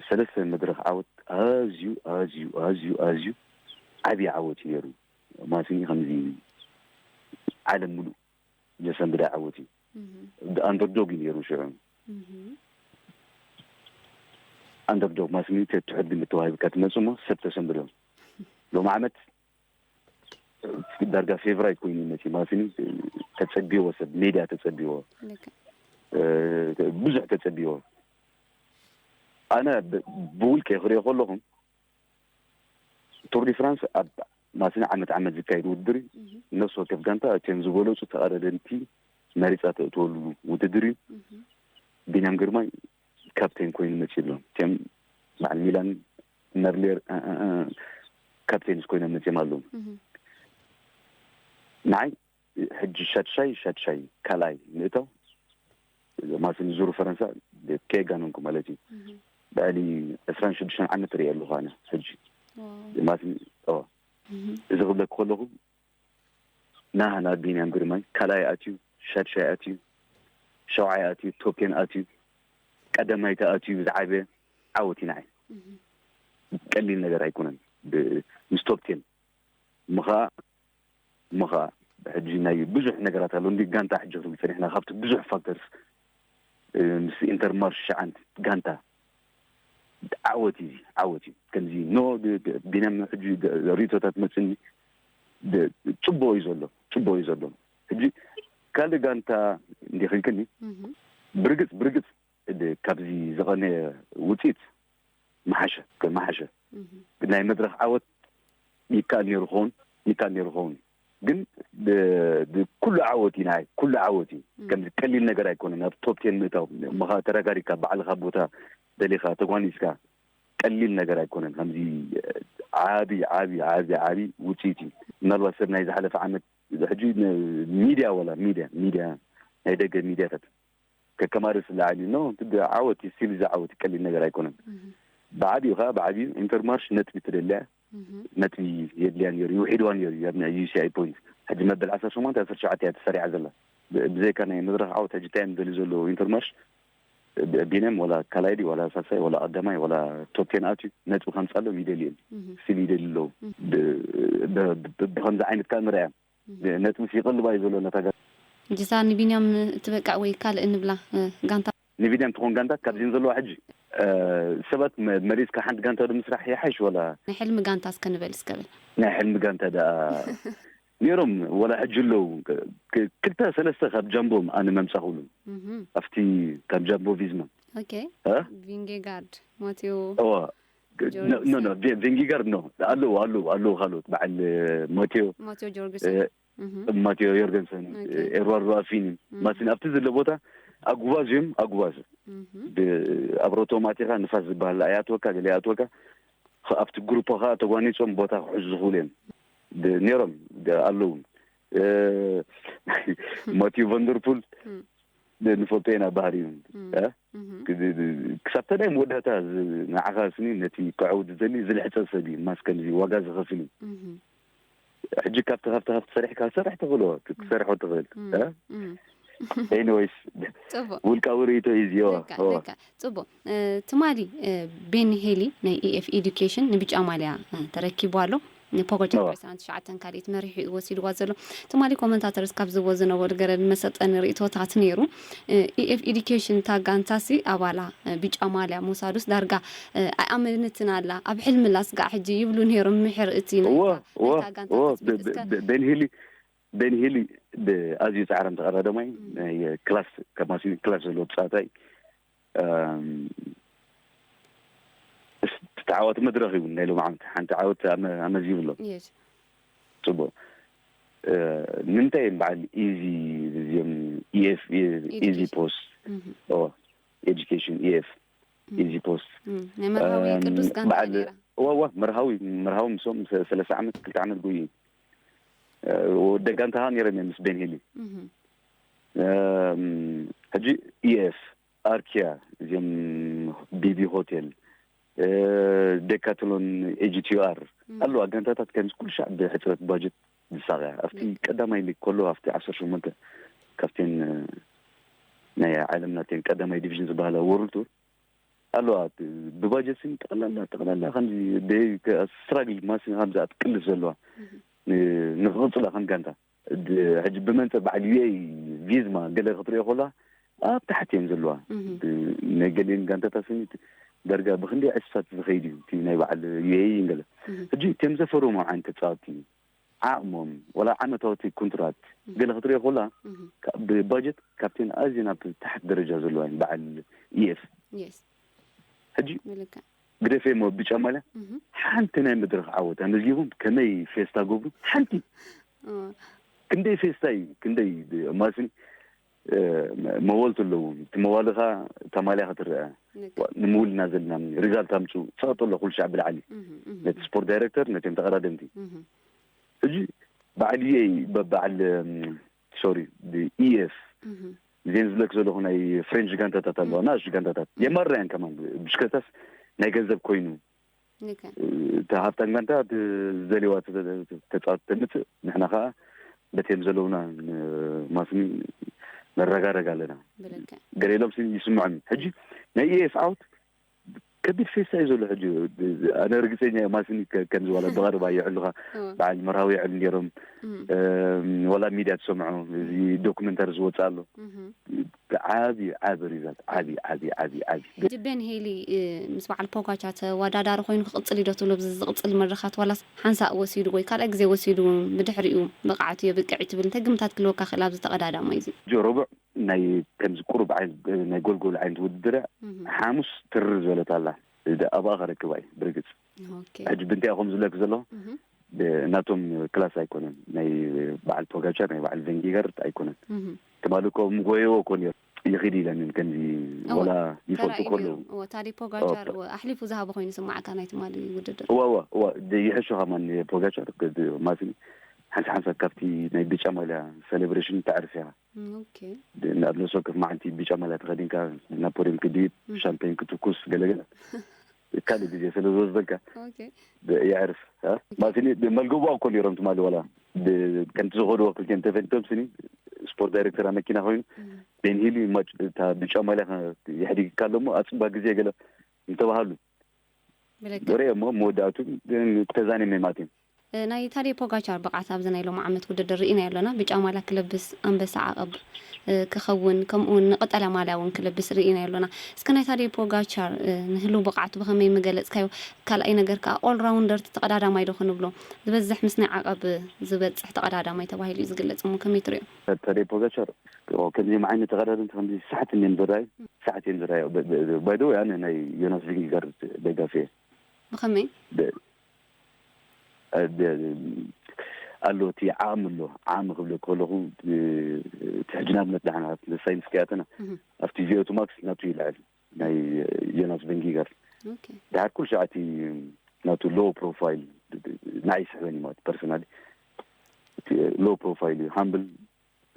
ሰለስተ መድረኽ ዓወት ኣዝዩ፣ ኣዝዩ፣ ኣዝዩ፣ ኣዝዩ ዓብዪ ዓወት እዩ ነይሩ። ማሲ ከምዚ ዓለም ሙሉእ ዘሰንብዳ ዓወት እዩ። ኣንደርዶግ እዩ ነይሩ ሽዑ። ኣንደርዶግ ማስኒ ትሕት ግምት ተዋሂብካ ትመጽእ እሞ ሰብ ተሰንብዶ። ሎም ዓመት ዳርጋ ፌቨራይት ኮይኑ መጺ ማስኒ ተጸቢዎ፣ ሰብ ሜድያ ተጸቢዎ፣ ብዙሕ ተጸቢዎ። ኣነ ብውልቀ ክሪኦ ከለኹም ቱር ዲ ፍራንስ ኣብ ማስኒ ዓመት ዓመት ዝካየድ ውድድር እዩ። ነፍሲ ወከፍ ጋንታ እቶም ዝበለፁ ተቐዳደምቲ መሪፃ ተእትወሉ ውድድር እዩ። ቢንያም ግርማይ ካፕቴን ኮይኑ መፂኡ ኣሎ። እቶም በዓል ሚላን መርሌር ካፕቴንስ ኮይኖም መፂኦም ኣለዉ። ንዓይ ሕጂ ሻድሻይ ሻድሻይ ካልኣይ ምእታው ማስኒ ዙር ፈረንሳ ከየጋነንኩ ማለት እዩ። ልዕሊ ዕስራን ሽዱሽተን ዓመት ርኢ ኣለኹ ኣነ ሕጂ። ማስኒ እዚ ክብለክ ከለኹ ናህና ቢንያም ግርማይ ካልኣይ ኣትዩ፣ ሻድሻይ ኣትዩ፣ ሸውዓይ ኣትዩ፣ ቶፕቴን ኣትዩ፣ ቀዳማይ ተኣትዩ ዝዓበየ ዓወት እዩ ንዓይ። ቀሊል ነገር ኣይኮነን ምስ ቶፕቴን ምኻ እሞ ኸዓ ሕጂ ናይ ብዙሕ ነገራት ኣሎ። እንዲ ጋንታ ሕጂ ክንብል ጸኒሕና፣ ካብቲ ብዙሕ ፋክተርስ ምስ ኢንተርማርሽ ሸዓንቲ ጋንታ ዓወት እዩ፣ ዓወት እዩ። ከምዚ ኖ ቢንያም ሕጂ ርእቶታት መጽኒ ጽቡቕ እዩ ዘሎ፣ ጽቡቕ እዩ ዘሎ። ሕጂ ካልእ ጋንታ እንዲ ክንክኒ ብርግጽ ብርግጽ ካብዚ ዝቐነ ውጽኢት መሓሸ ከመሓሸ ናይ መድረኽ ዓወት ይከኣል ነይሩ ኸውን ይከኣል ነይሩ ኸውን ግን ኩሉ ዓወት እዩ ናይ ኩሉ ዓወት እዩ። ከምዚ ቀሊል ነገር ኣይኮነን ኣብ ቶፕ ቴን ምእታው። እሞ ከዓ ተረጋሪካ ባዕልኻ ቦታ ደሊኻ ተጓኒዝካ ቀሊል ነገር ኣይኮነን። ከምዚ ዓቢ ዓቢ ዓቢ ዓቢ ውፅኢት እዩ። ምናልባት ሰብ ናይ ዝሓለፈ ዓመት ሕጂ ሚድያ ወላ ሚድያ ሚድያ ናይ ደገ ሚድያታት ከከማርስ ላዕሊ ኖ ዓወት ስቲል እዚ ዓወት ቀሊል ነገር ኣይኮነን። ብዓቢኡ ከዓ ብዓቢኡ ኢንተርማርሽ ነጥቢ ትደልያ ነጥቢ የድልያ ነይሩ ይውሒድዋ ነይሩ እዩ ኣብ ናይ ዩሲኣይ ፖይንት። ሕጂ መበል ዓሰርተ ሸሞንተ ዓሰርተ ትሽዓተ እያ ተሰሪዓ ዘላ። ብዘይካ ናይ መድረኽ ዓወት ሕጂ እንታይ እዮም ደልዩ ዘለዉ ኢንተርማርሽ ቢነም ወላ ካልኣይ ድዩ ወላ ሳልሳይ ወላ ቀዳማይ ወላ ቶፕ ቴን ኣትዩ ነጥቢ ከምፅኣሎም ይደልዩ እዮም። ስቲል ይደልዩ ኣለዉ። ብከምዚ ዓይነት ከዓ ንርኣያ ነጥብስ ይቐልባ እዩ ዘሎ ነታ ጋር። ጅሳ ንቢንያም ትበቃዕ ወይ ካልእ እንብላ ጋንታ? ንቢንያም ትኾን ጋንታ ካብዚን ዘለዋ ሕጂ ሰባት መሪፅካ ሓንቲ ጋንታ ዶ ምስራሕ ይሓይሽ ወላ? ናይ ሕልሚ ጋንታ እስከ ንበል እስከብል። ናይ ሕልሚ ጋንታ ደኣ ነይሮም ወላ ሕጂ ኣለዉ። ክልተ ሰለስተ ካብ ጃምቦም ኣነ መምፃኹሉ ኣብቲ ካብ ጃምቦ ቪዝማ ቪንጌጋርድ ማቴዎ ቬንጊጋርድ ኖ ኣለዉ ኣለዉ ኣለዉ ካልኦት በዓል ማቴዎ ማቴዎ ጆርግሰን ማቴዎ ዮርገንሰን ኤድዋርዶ ኣፊኒ ማሲን ኣብቲ ዘሎ ቦታ ኣጉባዝ እዮም ኣጉባዝ ኣብ ሮቶም ኣቲኻ ንፋስ ዝበሃል ኣይኣትወካ ገለ ኣይኣትወካ ኣብቲ ግሩፖ ከዓ ተጓኒፆም ቦታ ክሕዙ ዝኽእሉ እዮም ነይሮም ኣለዉ ማቴዎ ቨንደርፑል ንፈልጦ ኢና ባህሪኡ ክሳብ ተዳይ መወዳእታ ንዓኻ ስኒ ነቲ ክዕውድ ዝደሊ ዝልሕፀ ሰብ እዩ ማስ ከምዚ ዋጋ ዝኸፍል እዩ ሕጂ ካብቲ ካብቲ ካብቲ ሰሪሕካ ሰራሕ ትኽእሎ ክትሰርሖ ትኽእል ኤኒወይስ ጽቡቅ ውልቃዊ ርእይቶ እዩ እዚኦ ጽቡቅ ትማሊ ቤኒ ሄሊ ናይ ኢኤፍ ኤዱኬሽን ንብጫ ማልያ ተረኪቡ ኣሎ ንፖጎ ጀምሮ ዕስራን ትሽዓተን ካልኢት መሪሑ እዩ ወሲድዋ ዘሎ። ትማሊ ኮመንታተርስ ካብ ዝቦ ዝነበሩ ገረድ መሰጠኒ ርእቶታት ነይሩ። ኢኤፍ ኤዱኬሽን እታ ጋንታሲ ኣባላ ቢጫ ማልያ ምውሳዱስ ዳርጋ ኣይኣመነትን ኣላ። ኣብ ሕልምላ ስጋዕ ሕጂ ይብሉ ነይሮም ምሕር እቲ ናይታ ጋንታ ትጽቢት እስከ ቤንሂሊ ቤንሂሊ ብኣዝዩ ጻዕራም ተቐዳደማይ፣ ናይ ክላስ፣ ካብ ማሲኒ ክላስ ዘለዎ ተጻዋታይ፣ እም፣ ተዓዋቲ መድረኽ እዩ። ናይ ሎም ዓመት ሓንቲ ዓወት ኣመ-፣ ኣመዝጊቡ ኣሎ። የስ ጽቡቕ። እ፣ ንምንታይ እዮም በዓል ኢዚ፣ እዚኦም ኢኤፍ፣ ኢዚ Education. ፖስት፣ እህ፣ ኦ፣ ኤጁኬሽን፣ ኢኤፍ፣ ኢዚ ፖስት። እም፣ ናይ መርሃዊ እም፣ ቅዱስ ጋንታ በዓል ነይራ። እዋ፣ እዋ፣ መርሃዊ፣ መርሃዊ ምስኦም ሰ-፣ ሰለስተ ዓመት፣ ክልተ ዓመት ጎዩ። እ፣ ወደ ጋንታ ነይሮም እዮም ምስ ቤን ሂሊ። እህ፣ እም፣ ሕጂ ኢኤፍ፣ ኣርኪያ፣ እዚኦም ቢቢ ሆቴል፣ እ፣ ዴካትሎን፣ ኤጂቲኣር እም፣ ኣለዋ። ጋንታታት ከምዚ ኩሉ ሻዕ ብሕፅረት ባጀት ዝሳቐያ። ኣብቲ ልክ። ቀዳማይ ሊግ ከሎ ኣብቲ ዓሰርተ ሸሞንተ ካብተን፣ እ፣ ናይ ዓለምና እተን ቀዳማይ ዲቪዥን ዝበሃላ ወርልድ ቱር ኣለዋ። እ፣ ብባጀት ስኒ ጠቕላላ፣ ጠቕላላ ከምዚ ደ-፣ ከ-፣ ስትራግል ማስ ከምዚ ኣትቅልስ ዘለዋ። እህ፣ ን-፣ ንኽቕፅላ ከም ጋንታ። ድ-፣ ሕጂ ብመንፅር በዓል ዩኤኢ ቪዝማ ገለ ክትሪኦ ከላ ኣብ ታሕቲ እየን ዘለዋ። እህ፣ ብ-፣ ናይ ገሊአን ጋንታታት ስኒ ዳርጋ ብክንደይ ዕስሳት ዝኸይድ እዩ እቲ ናይ በዓል ዩኤኢ ገለ። እህ፣ ሕጂ እቶም ዘፈርዎም ዓይነት ተፃወትቲ ዓቕሞም፣ ወላ ዓመታዊ ኮንትራት ገለ ክትሪኦ ከላ እህ፣ ካ-፣ ብባጀት ካብተን ኣዝየን ኣብ ታሕቲ ደረጃ ዘለዋ እየን በዓል ኢኤፍ። የስ ሕጂ ምልካ ግደፈ እሞ ብጫ ማልያ እህ፣ ሓንቲ ናይ መድረኽ ዓወት ኣመዝጊቦም ከመይ ፌስታ ገብሩ? ሓንቲ ኦ፣ ክንደይ ፌስታ እዩ፣ ክንደይ ማስን፣ እ፣ መወልቲ ኣለዉ። እቲ መዋልኻ እታ ማልያ ክትረአ ልክ። ንምውልና ዘለና ሪዛልት ኣምፁ ጸቕጦ ኣሎ ኩሉ ሻዕ ብላዕሊ እህ፣ እህ፣ ነቲ ስፖርት ዳይሬክተር ነቶም ተቐዳደምቲ። እህ፣ ሕጂ በዓል ዩኤ በዓል፣ እም፣ ሶሪ፣ ኢኤፍ እህ፣ እዚአን ዝብለክ ዘለኹ ናይ ፍሬንች ጋንታታት ኣለዋ፣ ንኣሽቱ ጋንታታት የማርና እየን ከማን። ብሽክለታስ ናይ ገንዘብ ኮይኑ ልክ። እቲ ሃብታም ጋንታ እቲ ዝደልዋ ተ-፣ ተ-፣ ተጻወት ተምጽእ፣ ንሕና ከኣ በቲ ዘለውና ን-፣ ማስኒ ነረጋረግ ኣለና። ብልክዕ። ገለ ኢሎም ሲ ይስምዖም። ሕጂ ናይ ኢኤፍ ዓወት ከቢድ ፌስታ እዩ ዘሎ። ሕጂ ኣነ ርግጸኛ እየ ማስኒ ከ-፣ ከም ዝበለ ብቐረባ ይዕሉኻ እወ። በዓል መርሃዊ ይዕሉ ነይሮም። እም፣ እም፣ ወላ ሚድያ ትሰምዖ፣ እዚ ዶክመንታሪ ዝወጽእ ኣሎ። እም፣ ዓቢ፣ ዓቢ ሪዛልት፣ ዓቢ፣ ዓቢ፣ ዓቢ፣ ዓቢ። ሕጂ ቤን ሄሊ፣ እ፣ ምስ በዓል ፖጋቻ ተወዳዳሪ ኮይኑ ክቕጽል እዩ ዶ ትብሎ? ኣብዚ ዝቕጽል መድረኻት ዋላስ ሓንሳእ ወሲዱ ወይ ካልኣይ ግዜ ወሲዱ ብድሕሪኡ ብቕዓቱ የብቅዕ እዩ ትብል? እንታይ ግምታት ክልወካ ክእል ኣብዚ ተቐዳዳማይ እዚ? ሕጂ ረቡዕ ናይ ከምዚ ቁሩብ ዓይነት ናይ ጎልጎል ዓይነት ውድድር እያ። እም፣ ሓሙስ ትርር ዝበለት ኣላ። ደ-፣ ኣብኣ ከረክባ እዩ ብርግጽ። ኦኬ። ሕጂ ብንታይ ከም ዝብለክ ዘሎ እም፣ ብ-፣ ናቶም ክላስ ኣይኮነን። ናይ በዓል ፖጋቻር ናይ በዓል ቬንጊጋርድ ኣይኮነን። እም፣ ትማሊ እኮ ምጎየዎ እኮ ነይሩ። ይኺድ ኢለንን ከምዚ እወ። ወላ ይፈልጡ ተራእዩ ከለዉ ነይሩ። እወ፣ ታዲ ፖጋቻር እወ። እወ፣ ኣሕሊፉ ዝሃቦ ኮይኑ ይስማዓካ ናይቲ ትማሊ ውድድር። እዋ እዋ እዋ ደ-፣ ይሕሾ ከማን ፖጋቻር ከ-፣ ማስኒ ሓንሳብ ሓንሳብ ካብቲ ናይ ብጫ ማልያ ሴሌብሬሽን ተዕርፍ ኢኻ። እም፣ ኦኬ። ደ-፣ ኣብ ነፍሲ ወከፍ መዓልቲ ብጫ ማልያ ተኸዲንካ ናፖሊዮን ክድይብ እም። ሻምፔን ክትኩስ ገለገለ ካልእ ግዜ ስለ ዝወስደልካ ኦኬ። ደ-፣ የዕርፍ እ? ማስኒ ደ-፣ መልገቡ እኮ ነይሮም ትማሊ ዋላ ደ-፣ ከምቲ ዝኸድዎ ክልቲኦም ተፈሊጦም ስኒ ስፖርት ዳይሬክተር መኪና ኮይኑ እም፣ ቤንሂሊ ማጭ-፣ እታ ብጫ ማልያ ከ-፣ የሕዲግካ ኣሎ እሞ ኣጽባ ግዜ ገለ እንተባሃሉ ብልክዕ። ወረ እሞ መወዳእቱ ተዛኒም ማለት እዩ። እ፣ ናይ ታዴ ፖጋቻር ብቕዓት ኣብዚ ናይ ሎም ዓመት ውድድር ርኢናዮ ኣለና። ብጫ ማልያ ክለብስ ኣንበሳ ዓቐብ፣ እ፣ ክኸውን፣ ከምኡ እውን ንቐጠልያ ማልያ እውን ክለብስ ርኢናዮ ኣለና። እስከ ናይ ታዴ ፖጋቻር፣ እ፣ ንህልው ብቕዓቱ ብኸመይ ምገለጽካዮ? ካልኣይ ነገር ከኣ ኦል ራውንደር ተቐዳዳማይ ዶ ክንብሎ? ዝበዝሕ ምስ ናይ ዓቐብ ዝበጽሕ ተቐዳዳማይ ተባሂሉ እዩ ዝግለጽ እሞ ከመይ ትርእዮ? ታዴ ፖጋቻር ከምዚኦም ዓይነት ተቐዳደምቲ ከምዚ ሳሕት እዮም ዝረኣዩ፣ ሳሕት እዮም ዝረኣዩ። ባይ ዘ ወይ ኣነ ናይ ዮናስ ቪንጌጋርድ ደጋፊ እየ። ብኸመይ? ደ-፣ ደ-፣ ኣሎ እቲ ዓቕሚ ኣሎ። ዓቕሚ ክብለክ ከለኹ፣ እ፣ እቲ ሕጂ ንኣብነት ንሕና ኣብቲ ሳይንስ ከኣተና እህ፣ ኣብቲ ቪኦቱ ማክስ ናቱ ይልዕል ናይ ዮናስ ቬንጊጋር። ኦኬ። ድሓር ኩሉ ሻዕ እቲ ናቱ ሎ ፕሮፋይል ንዓይ ይስሕበኒ ማለት ፐርሰናሊ። እቲ ሎ ፕሮፋይል እዩ፣ ሃምብል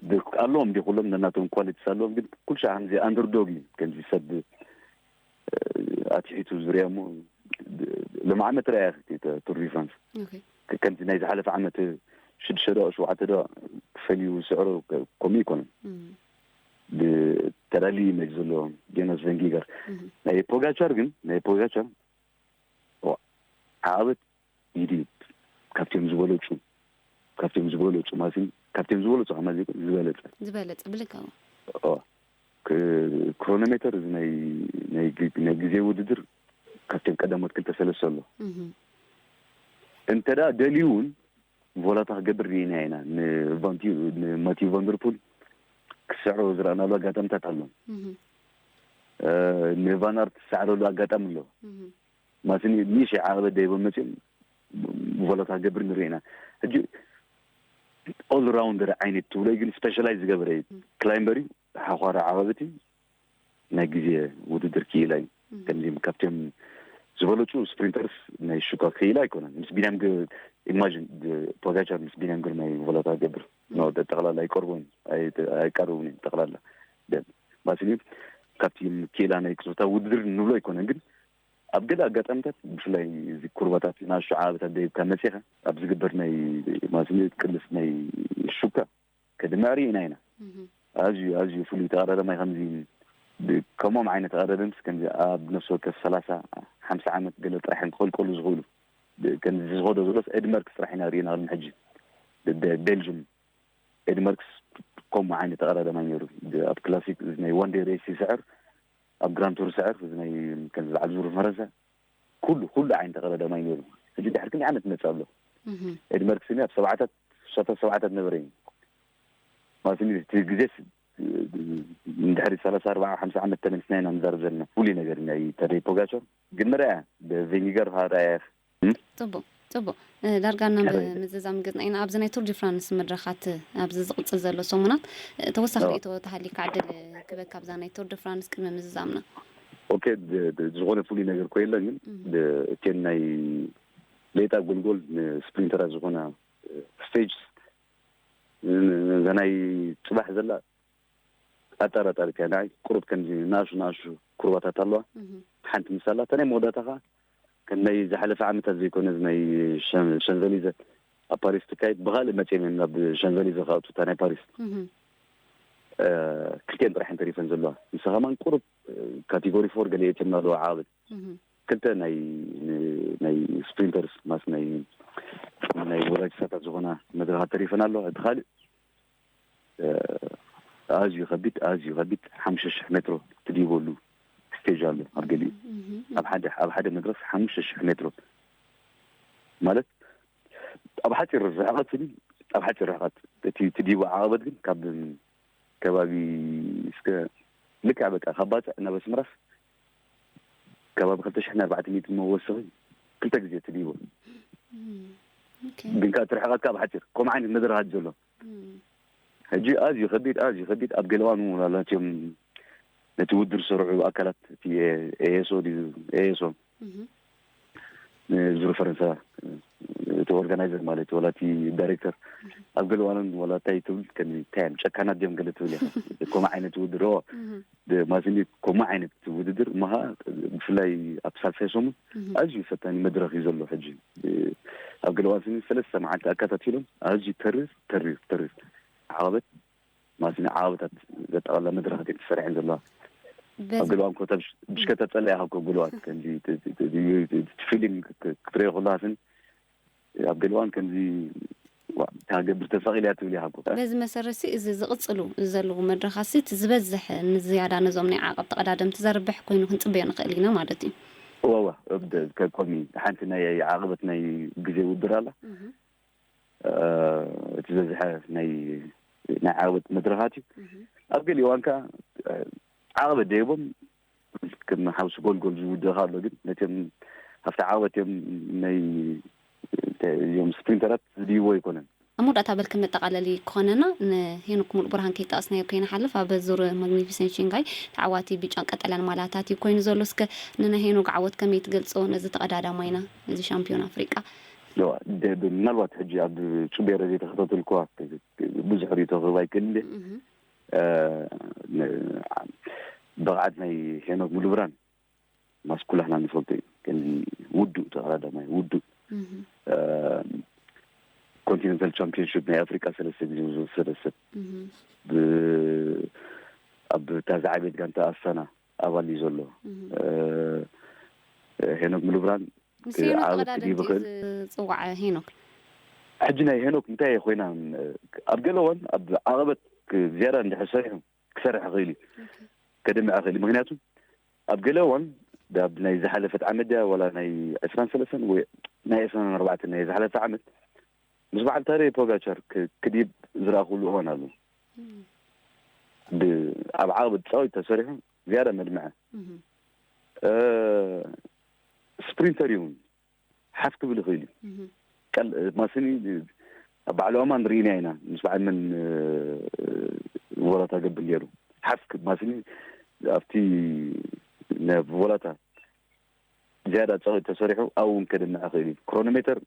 ድ-፣ ኣለዎም እንዲ ኩሎም ነናቶም ኳሊቲስ ኣለዎም፣ ግን ኩሉ ሻዕ ከምዚ ኣንደርዶግ እዩ፣ ከምዚ ሰብ፣ እ፣ ኣትሒቱ ዝርያ እሞ ድ-፣ ሎም ዓመት ርኣያ እቲ ተ-፣ ቱር ዲ ፍራንስ። ኦኬ። ከ-፣ ከምዚ ናይ ዝሓለፈ ዓመት ሽዱሽተ ደቂቕ፣ ሸውዓተ ደቂቕ ክፈልዩ ዝስዕሩ ከ-፣ ከምኡ ኣይኮነን። እም፣ ብተዳሊ ኢሜጅ ዘለዎ ጆናስ ቨንጊገር። እም፣ ናይ ፖጋቻር ግን፣ ናይ ፖጋቻር ዋ-፣ ዓቐበት ኢድዩ ካብቲኦም ዝበለጹ፣ ካብቲኦም ዝበለጹ ማለት እዩ፣ ካብቲኦም ዝበለጹ ከማን ዘይኮነ ዝበለጸ። ዝበለጸ ብልክዕ። ኦ፣ ክ-፣ ክሮኖሜተር እዚ ናይ፣ ናይ ግ-፣ ናይ ግዜ ውድድር ካብቶም ቀዳሞት ክልተ ሰለስተ ኣሎ። እህ፣ እንተ ደኣ ደልዩ እውን ቮላታ ክገብር ርኢና ኢና። ንቫንቲዩ ንማቲዩ ቫንደርፑል ክስዕሮ ዝረኣናሉ ኣጋጣሚታት ኣሎ። ንቫናርት ዝሰዕረሉ ኣጋጣሚ ኣሎ። ማስኒ ኒሽ ዓቐበት ደይቦም መፅኦም ቮላታ ክገብር ንርኢ ኢና። ሕጂ ኦል ራውንደር ዓይነት ትብሎ ግን ስፔሻላይዝ ዝገበረ እዩ። ክላይምበር እዩ፣ ሓዃሪ ዓቐበት እዩ። ናይ ግዜ ውድድር ክኢላ እዩ። ከምዚም ካብቶም ዝበለፁ ስፕሪንተርስ ናይ ሹካ ክኢላ ኣይኮነን። ምስ ቢንያም ኢማጂን ፖጋቻር ምስ ቢንያም ግርማይ ቮላታ ገብር ጠቅላላ ኣይቀርቡን ኣይቀርቡን እዮም። ጠቅላላ ማስኒ ካብቲ ክኢላ ናይ ቅፅታ ውድድር ንብሎ ኣይኮነን። ግን ኣብ ገለ ኣጋጣሚታት ብፍላይ እዚ ኩርባታት ናሹ ዓበታት ደይብካ መፂኻ ኣብ ዝግበር ናይ ማስኒ ቅልስ ናይ ሹካ ከድምዕ ርኢና ኢና። ኣዝዩ ኣዝዩ ፍሉይ ተቐዳዳማይ ከምዚ ከምኦም ዓይነት ተቐዳደምስ ከምዚ ኣብ ነፍሲ ወከፍ ሰላሳ ሓምሳ ዓመት ገለ ጥራሕ እዮም ክኸልቀሉ ዝኽእሉ። ከምዚ ዝኸዶ ዘሎስ ኤድመርክስ ጥራሕ ኢና ርኢና ቅድሚ ሕጂ። ቤልጅም ኤድመርክስ ከምኡ ዓይነት ተቐዳዳማይ ነይሩ። ኣብ ክላሲክ ናይ ዋን ዴይ ሬስ ይስዕር፣ ኣብ ግራንድ ቱር ይስዕር፣ እዚ ናይ ከምዚ በዓል ዙር ፈረንሳ ኩሉ ኩሉ ዓይነት ተቐዳዳማይ ነይሩ። ሕጂ ድሕሪ ክንደይ ዓመት መጽእ ኣሎ። ኤድመርክስ ኣብ ሰብዓታት ሸታ ሰብዓታት ነበረ እዩ። ማለት እቲ ግዜስ እንድሕሪ ሰላሳ ኣርባዓ ሓምሳ ዓመት ተመልስና ኢና ንዛረብ ዘለና። ፍሉይ ነገር ናይ ተደይ ፖጋቸር ግን መርኣያ ብቬኒገር ሃራያ ጽቡቅ ጽቡቅ ዳርጋ ናብ ምዝዛም ገጽና ኢና። ኣብዚ ናይ ቱር ዲ ፍራንስ መድረኻት ኣብዚ ዝቕጽል ዘሎ ሰሙናት ተወሳኺ ርእቶ ተሃሊካ ዕድል ክበካ ኣብዛ ናይ ቱር ዲ ፍራንስ ቅድሚ ምዝዛምና። ኦኬ ዝኾነ ፍሉይ ነገር ኮ የለን ግን እቴን ናይ ሌጣ ጎልጎል ንስፕሪንተራት ዝኾነ ስቴጅ እዛ ናይ ጽባሕ ዘላ ኣጠራጣሪት እያ ንዓይ። ቁሩብ ከምዚ ንኣሹ ንኣሹ ኩርባታት ኣለዋ። ሓንቲ ምሳላ እታ ናይ መወዳእታ ኸዓ ከም ናይ ዝሓለፈ ዓመታት ዘይኮነ እዚ ናይ ሸንዘሊዘ ኣብ ፓሪስ ትካየድ ብኻልእ መፅኦም እዮም ናብ ሸንዘሊዘ ክኣቱ እታ ናይ ፓሪስ ክልቲኤን ጥራሕ እየን ተሪፈን ዘለዋ። ንሳ ከማን ቁሩብ ካቴጎሪ ፎር ገለ እየትም ኣለዋ ዓቐበት ክልተ ናይ ናይ ስፕሪንተርስ ማስ ናይ ናይ ወላጅሳታት ዝኾና መድረኻት ተሪፈን ኣለዋ። እቲ ካልእ ኣዝዩ ከቢድ ኣዝዩ ከቢድ ሓሙሽተ ሽሕ ሜትሮ ትድይበሉ ስቴጅ ኣሎ ኣብ ገሊኡ ኣብ ሓደ ኣብ ሓደ መድረክ ሓሙሽተ ሽሕ ሜትሮ ማለት ኣብ ሓፂር ርሕቀት ስኒ ኣብ ሓፂር ርሕቀት እቲ ትድይቦ ዓቐበት ግን ካብ ከባቢ እስከ ልክዕ በቃ ካብ ባፅዕ ናብ ኣስመራስ ከባቢ ክልተ ሽሕን ኣርባዕተ ሚእትን መወሰኺ ክልተ ግዜ ትድይቦ ግን ከዓ እቲ ርሕቀት ከዓ ኣብ ሓፂር ከምኡ ዓይነት መድረካት ዘሎ ሕጂ ኣዝዩ ከቢድ ኣዝዩ ከቢድ ኣብ ገለዋን እውን ዋላ እቲኦም ነቲ ውድድር ዝሰርዑ ኣካላት እቲ ኤኤስኦ ድዩ ኤኤስኦ ንዙር ፈረንሳ እቲ ኦርጋናይዘር ማለት ዋላ እቲ ዳይሬክተር ኣብ ገለዋንን ዋላ እንታይ ትብል ከም እንታይ እዮም ጨካናት ድዮም ገለ ትብል ኢኻ ከምኡ ዓይነት ውድድር ማስኒ ከምኡ ዓይነት ውድድር እሞ ከዓ ብፍላይ ኣብ ሳልሳይ ሰሙን ኣዝዩ ፈታኒ መድረክ እዩ ዘሎ ሕጂ ኣብ ገለዋን ስኒ ሰለስተ መዓልቲ ኣከታቲሎም ኣዝዩ ተሪር ተሪር ተሪር ዓቐበት ማስኒ ዓቐበታት ዘጠቓላ መድረኻት እየን ተሰሪዐን ዘለዋ ኣብ ገለዋን ኮታ ብሽከታ ፀላ ኢኻ ኮ ገለዋን ከምዚ ፊሊም ክትሪኦ ከለዋ ስን ኣብ ገለዋን ከምዚ ታገብር ተሳቒል እያ ትብል ኢኻ ኮ በዚ መሰረት ሲ እዚ ዝቕፅሉ ዘለዉ መድረኻት ሲ እቲ ዝበዝሕ ንዝያዳ ነዞም ናይ ዓቐብ ተቐዳደምቲ ዘርብሕ ኮይኑ ክንፅበዮ ንኽእል ኢና ማለት እዩ እወ እወ ከኮሚ ሓንቲ ናይ ዓቐበት ናይ ግዜ ውድር ኣላ እቲ ዝበዝሐ ናይ ናይ ዓወት መድረኻት እዩ ኣብ ገሊ እዋን ከዓ ዓቕበት ደይቦም ከም ሓውሲ ጎልጎል ዝውድእካ ኣሎ ግን ነቲም ኣብቲ ዓወት እዮም ናይ እዮም ስፕሪንተራት ዝድይዎ ኣይኮነን ኣብ መወዳእታ በል ከመጠቓለሊ ክኾነና ንሄኖክ ሙሉእ ብርሃን ከይጠቐስናዮ ከይንሓልፍ ኣብ ዙር ማግኒፊሰንት ሽንጋይ ተዓዋቲ ቢጫን ቀጠልያን ማላታት እዩ ኮይኑ ዘሎ እስከ ንናይ ሄኖክ ዓወት ከመይ ትገልጾ ነዚ ተቐዳዳማይና ነዚ ሻምፒዮን ኣፍሪቃ ምናልባት ሕጂ ኣብ ጩቤረ ዘይተኸታተልኩዋ ብዙሕ ርእቶ ክህብ ኣይክእል ብቕዓት ናይ ሄኖክ ሙሉብራን ማስኩላህና ንፈልጦ እዩ ከምዚ ውዱእ ተቐዳዳማይ ውዱእ ኮንቲነንታል ቻምፒዮንሽፕ ናይ ኣፍሪቃ ሰለስተ ግዜ ዝወሰደ ሰብ ኣብ እታ ዝዓበየት ጋንታ ኣስታና ኣባል እዩ ዘሎ ሄኖክ ሙሉብራን ምስ ሄኖክ ተቐዳደምቲ እዩ ዝፅዋዕ ሄኖክ ሕጂ ናይ ሄኖክ እንታይ ኮይና ኣብ ገለ እዋን ኣብ ዓቐበት ዝያዳ እንድሕር ሰሪሑ ክሰርሕ ይኽእል እዩ ከድምዕ ይኽእል እዩ ምክንያቱ ኣብ ገለ እዋን ኣብ ናይ ዝሓለፈት ዓመት ድያ ዋላ ናይ ዕስራን ሰለስተን ወይ ናይ ዕስራን ኣርባዕተን ናይ ዝሓለፈ ዓመት ምስ በዓል ታደይ ፖጋቻር ክ- ክድይብ ዝረኣኹሉ እዋን ኣሎ። ብ- ኣብ ዓቕበት ጻዊት ተሰሪሑ ዝያዳ መድምዐ። ስፕሪንተር ይሁን ሓፍ ክብል ይኽእል እዩ። ቀል- ማስኒ ኣብ ባዕሉ እዋን ርኢና ኢና። ምስ በዓል መን ወላታ ገብር ገይሩ ሓፍ ክ- ማስኒ ኣብቲ ናብ ወላታ ዝያዳ ጸቕጥ ተሰሪሑ ኣብኡ እውን ከደምዐ ይኽእል እዩ። ክሮኖሜተር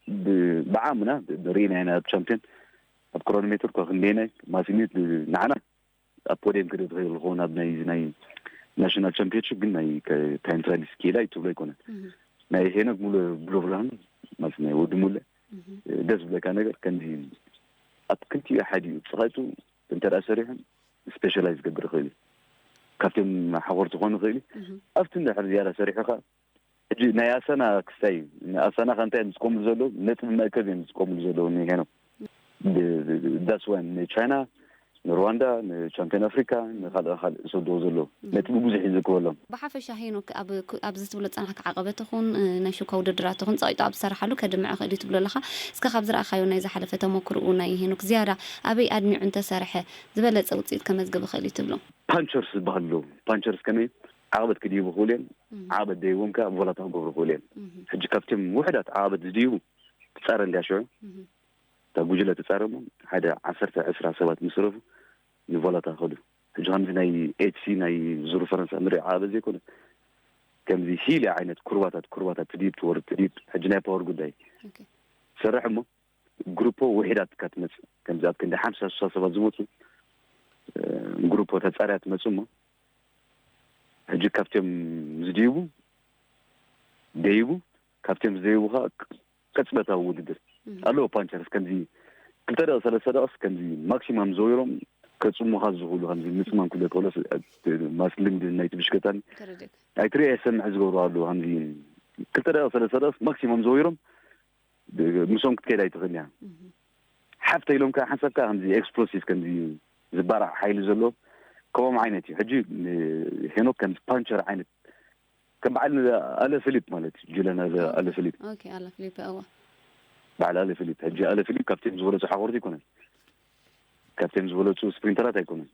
ብ- ብዓምና ርኢና ኢና። ኣብ ቻምፒዮን ኣብ ክሮኖሜተር እኳ ክንደየናይ ማስኒ ንዓና ኣብ ፖዲየም ክደት ይኽእል ክኸውን ኣብ ናይ ናይ ናሽናል ቻምፒዮንሽፕ ግን ናይ ታይም ትራይል ስኬላ ይትብሎ ኣይኮነን። ናይ ሄኖክ ሙሉ ብሎቭላን ማለት ናይ ወዲ ሙለ ደስ ዝብለካ ነገር ከምዚ ኣብ ክንቲኡ ሓዲኡ ጸቓይቱ እንተ ደኣ ሰሪሑ ስፔሻላይዝ ዝገብር ይኽእል እዩ። ካብቶም ሓኾርቲ ክኾን ይኽእል እዩ። ኣብቲ እንድሕር ዝያዳ ሰሪሑ ኸዓ ሕጂ ናይ ኣሰና ክስታይ እዩ። ኣሰና ከ እንታይ እዮም ዝጥቀምሉ ዘለዉ? ነጥቢ መእከብ እዮም ዝጥቀምሉ ዘለዉ ንሄኖክ። ዳስ ዋን ንቻይና ንሩዋንዳ ንቻምፒዮን ኣፍሪካ ንካልእ ካልእ ዝሰድዎ ዘለዉ ነጥቢ ብዙሕ እዩ ዝርከበሎም። ብሓፈሻ ሄኖክ ኣብ ኣብዚ ትብሎ ዝጸናሕካ ዓቐበት ይኹን ናይ ሹካ ውድድራት ይኹን ጸቒጡ ኣብ ዝሰርሓሉ ከድምዕ ይኽእል እዩ ትብሎ ኣለኻ። እስከ ካብ ዝረኣኻዮ ናይ ዝሓለፈ ተመክርኡ ናይ ሄኖክ ዝያዳ ኣበይ ኣድሚዑ እንተሰርሐ ዝበለጸ ውፅኢት ከመዝግብ ይኽእል እዩ ትብሎ? ፓንቸርስ ዝበሃል ኣለዉ። ፓንቸርስ ከመይ ዓቐበት ክድይቡ ይኽእሉ እዮም። ዓቐበት ደይቦም ከ ቮላታ ክገብሩ ይኽእሉ እዮም። ሕጂ ካብቶም ውሕዳት ዓቐበት ዝድይቡ ትጻረ እንዲያ ሽዑ እታ ጉጅለ ትጻረ እሞ ሓደ ዓሰርተ ዕስራ ሰባት ምስ ረፉ ንቮላታ ከዱ። ሕጂ ከምዚ ናይ ኤች ሲ ናይ ዙር ፈረንሳ ንሪኦ ዓቐበት ዘይኮነ ከምዚ ሂል ዓይነት ኩርባታት ኩርባታት ትድይብ ትወርድ ትድይብ ሕጂ ናይ ፓወር ጉዳይ ሰርሕ እሞ ግሩፖ ውሒዳት እካ ትመጽእ ከምዚ ኣብ ክንዲ ሓምሳ ሽሳ ሰባት ዝመጹ ግሩፖ ተጻርያ ትመጽእ እሞ ሕጂ ካብቶም ዝድይቡ ደይቡ ካብቶም ዝደይቡ ከዓ ቅጽበታዊ ውድድር ኣለዎ። ፓንቸርስ ከምዚ ክልተ ደቂ ሰለስተ ደቂስ ከምዚ ማክሲማም ዘዊሮም ከጽሙኻ ዝኽእሉ ከምዚ ምጽማም ክብለ ከሎ ማስ ልምድ ናይቲ ብሽከታን ኣይትርኢ የሰምዕ ዝገብሩ ኣለዉ። ከምዚ ክልተ ደቂ ሰለስተ ደቂስ ማክሲማም ዘዊሮም ምስኦም ክትከይድ ኣይትኽእል እያ። ሓፍተ ኢሎም ከዓ ሓንሳብ ከዓ ከምዚ ኤክስፕሎሲቭ ከምዚ ዝባራዕ ሓይሊ ዘለዎ ከምኦም ዓይነት እዩ። ሕጂ ሄኖክ ከምዚ ፓንቸር ዓይነት ከም በዓል ኣለ ፊሊፕ ማለት እዩ። ጁለን ኣለ ኣለ ፊሊፕ ኦኬ፣ ኣለ ፊሊፕ፣ እዋ። በዓል ኣለ ፊሊፕ። ሕጂ ኣለ ፊሊፕ ካብቶም ዝበለጹ ሓኾርቲ ኣይኮነን። ካብቶም ዝበለጹ ስፕሪንተራት ኣይኮነን።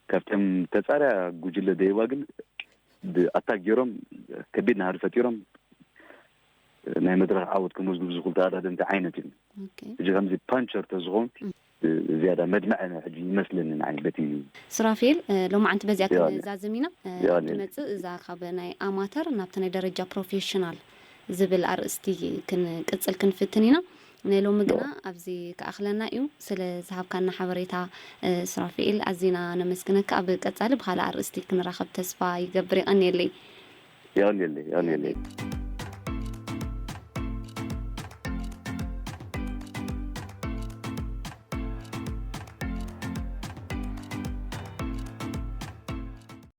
ካብቶም ተጻርያ ጉጅለ ደይባ ግን ብኣታክ ገይሮም ከቢድ ናህሪ ፈጢሮም ናይ መድረኽ ዓወት ከመዝግቡ ዝኽእሉ ተቐዳደምቲ ዓይነት እዮም። ኦኬ። ሕጂ ከምዚ ፓንቸር ተዝኾን ዝያዳ መድምዐ ሕጂ ይመስለኒ ንዓይ በቲ ሱራፌል፣ እ፣ ሎማዓንቲ በዚኣ ያ፣ ክንዛዝም ኢና። እ፣ ያ፣ ኣብ ኔ- ትመጽእ እዛ ካብ ናይ ኣማተር ናብቲ ናይ ደረጃ ፕሮፌሽናል ዝብል ኣርእስቲ ክንቅጽል ክንፍትን ኢና። ናይ ሎሚ ግና ኣብዚ ክኣኽለና እዩ። ስለ ዝሃብካና ሓበሬታ፣ እ፣ ሱራፌል ኣዚና ነመስግነካ። ኣብ ቀጻሊ ብኻልእ ኣርእስቲ ክንራኸብ ተስፋ ይገብር። ይቐንየለይ። የቐንየለይ፣ የቐንየለይ።